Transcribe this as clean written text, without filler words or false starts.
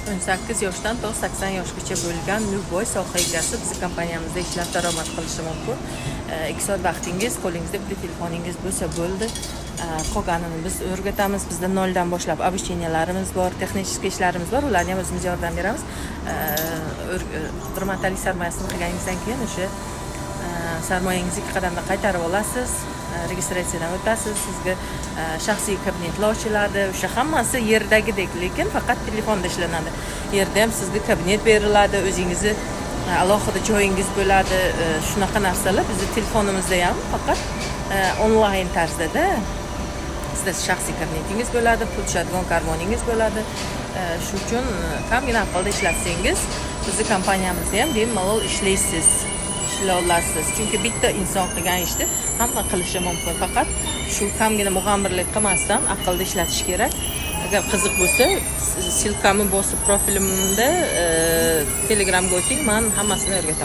18 yoshdan to 80 yoshgacha bo'lgan любой soha egasi bizni kompaniyamizda ishlab daromad qilishi mumkin. 2 soat vaqtingiz, qo'lingizda bitta telefoningiz bo'lsa bo'ldi. Qolganini biz o'rgatamiz. Bizda noldan boshlab обучения larimiz bor, texnik ishlarimiz bor, ularni ham o'zimiz yordam beramiz. Bir martalik sarmoyasini qilganingizdan keyin o'sha sarmoyangizni ikki qadamda qaytarib olasiz. Registratsiyadan o'tasiz, sizga shaxsiy kabinetlar ochiladi. O'sha hammasi yerdagidek, lekin faqat telefonda ishlanadi. Yerda ham sizga kabinet beriladi, o'zingizni alohida joyingiz bo'ladi. Shunaqa narsalar bizni telefonimizda ham, faqat onlayn tarzdada. Sizda shaxsiy kabinetingiz bo'ladi, pul tushadigan karmoningiz bo'ladi. Shu uchun kamgina aqlda ishlatsangiz, bizni kompaniyamizda ham bemalol ishlaysiz, ishlay olasiz, chunki bitta inson qilgan ishni hamma qilishi mumkin. Faqat shu kamgina mug'ambirlik qilmasdan aqlda ishlatish kerak. Agar qiziq bo'lsa, ссылка mni bosib, profilimda Telegramga o'ting, man hammasini o'rgataman.